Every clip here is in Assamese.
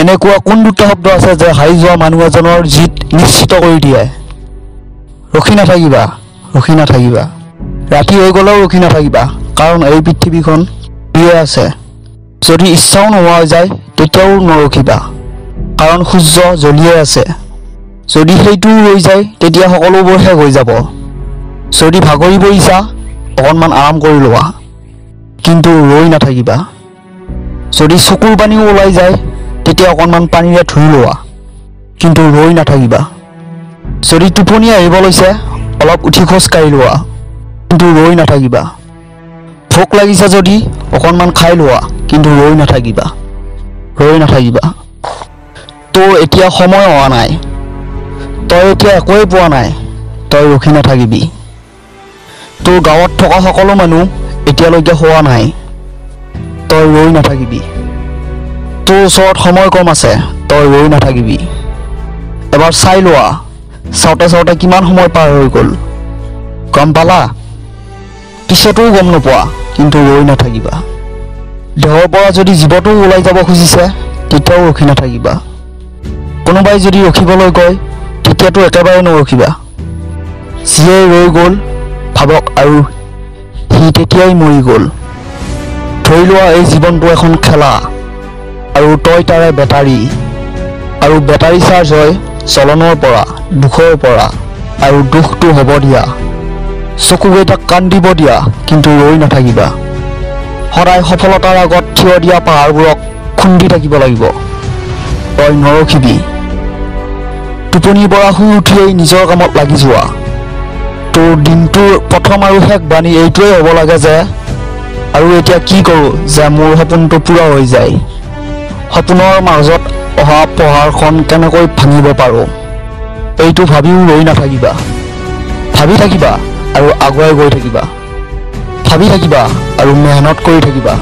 এনেকুৱা কোন দুটা শব্দ আছে যে হাৰি যোৱা মানুহ এজনৰ জিত নিশ্চিত কৰি দিয়ে? ৰখি নাথাকিবা, ৰখি নাথাকিবা। ৰাতি হৈ গ'লেও ৰখি নাথাকিবা, কাৰণ এই পৃথিৱীখন দিয়ে আছে। যদি ইচ্ছাও নোহোৱা হৈ যায় তেতিয়াও নৰখিবা, কাৰণ সূৰ্য জ্বলিয়ে আছে। যদি সেইটোও ৰৈ যায় তেতিয়া সকলোবোৰ শেষ হৈ যাব। যদি ভাগৰি পৰিছা অকণমান আৰাম কৰি লোৱা, কিন্তু ৰৈ নাথাকিবা। যদি চকুৰ পানীও ওলাই যায় তেতিয়া অকণমান পানীৰে ধুই লোৱা, কিন্তু ৰৈ নাথাকিবা। যদি টোপনি আহিব লৈছে অলপ উঠি খোজ কাঢ়ি লোৱা, কিন্তু ৰৈ নাথাকিবা। ভোক লাগিছে যদি অকণমান খাই লোৱা, কিন্তু ৰৈ নাথাকিবা, ৰৈ নাথাকিবা। তোৰ এতিয়া সময় হোৱা নাই, তই এতিয়া একোৱেই পোৱা নাই, তই ৰখি নাথাকিবি। তোৰ গাঁৱত থকা সকলো মানুহ এতিয়ালৈকে হোৱা নাই, তই ৰৈ নাথাকিবি। তোৰ ওচৰত সময় কম আছে, তই ৰৈ নাথাকিবি। এবাৰ চাই লোৱা, চাওঁতে চাওঁতে কিমান সময় পাৰ হৈ গ'ল গম পালা? পিছতো গম নোপোৱা, কিন্তু ৰৈ নাথাকিবা। দেহৰ পৰা যদি জীৱটোও ওলাই যাব খুজিছে তেতিয়াও ৰখি নাথাকিবা। কোনোবাই যদি ৰখিবলৈ কয় তেতিয়াতো একেবাৰে নৰখিবা। যিয়ে ৰৈ গ'ল ভাবক আৰু সি তেতিয়াই মৰি গ'ল। ধৰি লোৱা এই জীৱনটো এখন খেলা আৰু তই তাৰে বেটাৰী, আৰু বেটাৰী চাৰ্জ হয় চলনৰ পৰা, দুখৰ পৰা, আৰু দুখটো হ'ব দিয়া। চকুকেইটাক কান্দিব দিয়া, কিন্তু ৰৈ নাথাকিবা। সদায় সফলতাৰ আগত থিয় দিয়া পাহাৰবোৰক খুন্দি থাকিব লাগিব, তই নৰখিবি। টোপনিৰ পৰা শুই উঠিয়েই নিজৰ কামত লাগি যোৱা। তোৰ দিনটোৰ প্ৰথম আৰু শেষ বাণী এইটোৱেই হ'ব লাগে যে আৰু এতিয়া কি কৰোঁ যে মোৰ সপোনটো পূৰা হৈ যায়। সপোনৰ মাজত অহা পাহাৰখন কেনেকৈ ভাঙিব পাৰোঁ এইটো ভাবিও ৰৈ নাথাকিবা। ভাবি থাকিবা আৰু আগুৱাই গৈ থাকিবা, ভাবি থাকিবা আৰু মেহনত কৰি থাকিবা,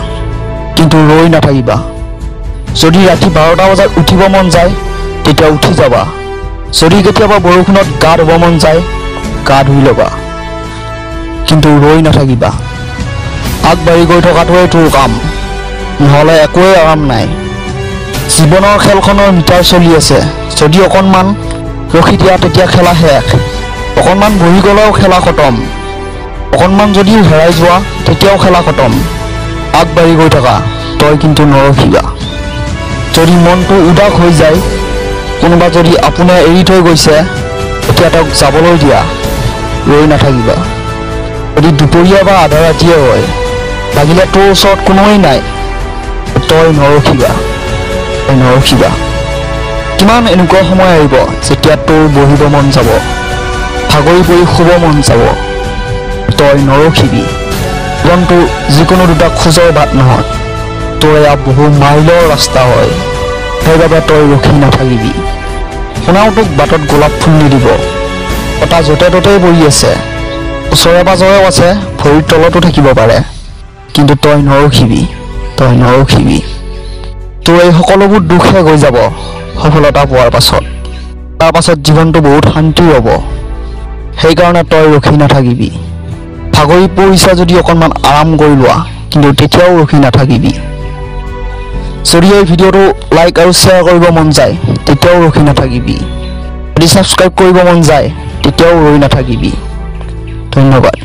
কিন্তু ৰৈ নাথাকিবা। যদি ৰাতি 12টা বজাত উঠিব মন যায় তেতিয়া উঠি যাবা। যদি কেতিয়াবা বৰষুণত গা ধুব মন যায় গা ধুই ল'বা, কিন্তু ৰৈ নাথাকিবা। আগবাঢ়ি গৈ থকাটোৱেই তোৰ কাম, নহ'লে একোৱেই আৰাম নাই। জীৱনৰ খেলখনৰ মিটাৰ চলি আছে, যদি অকণমান ৰখি দিয়া তেতিয়া খেলা শেষ। অকণমান বহি গ'লেও খেলা খতম। অকণমান যদিও হেৰাই যোৱা তেতিয়াও খেলা খতম। আগবাঢ়ি গৈ থকা, তই কিন্তু নৰখিবা। যদি মনটো উদাস হৈ যায়, কোনোবা যদি আপোনাৰ এৰি থৈ গৈছে তেতিয়া তেওঁক যাবলৈ দিয়া, ৰৈ নাথাকিবা। যদি দুপৰীয়া বা আধা ৰাতিয়ে হয়, লাগিলে তোৰ ওচৰত কোনোৱেই নাই, তই নৰখিবা, তই নৰখিবা। কিমান এনেকুৱা সময় আহিব যেতিয়া তোৰ বহিব মন যাব, ভাগৰি পৰি শুব মন যাব, তই নৰখিবি। জীৱনটো যিকোনো দুটা খোজৰ বাট নহয়, তোৰ এয়া বহু মাইলৰ ৰাস্তা হয়, সেইবাবে তই ৰখি নাথাকিবি। কোনেও তোক বাটত গোলাপ ফুল নিদিব। কটা য'তে ত'তেই পৰি আছে, ওচৰে পাজৰেও আছে, ভৰিৰ তলতো থাকিব পাৰে, কিন্তু তই নৰখিবি, তই নৰখিবি। তোৰ এই সকলোবোৰ দুখ শেষ হৈ যাব সফলতা পোৱাৰ পাছত। তাৰ পাছত জীৱনটো বহুত শান্তি হ'ব, সেইকাৰণে তই ৰখি নাথাকিবি। ভাগৰি পৰিছা যদি অকণমান আৰাম কৰি লোৱা, কিন্তু তেতিয়াও ৰখি নাথাকিবি। যদি এই ভিডিঅ'টো লাইক আৰু শ্বেয়াৰ কৰিব মন যায় তেতিয়াও ৰখি নাথাকিবি। যদি ছাবস্ক্ৰাইব কৰিব মন যায় তেতিয়াও ৰৈ নাথাকিবি। ধন্যবাদ।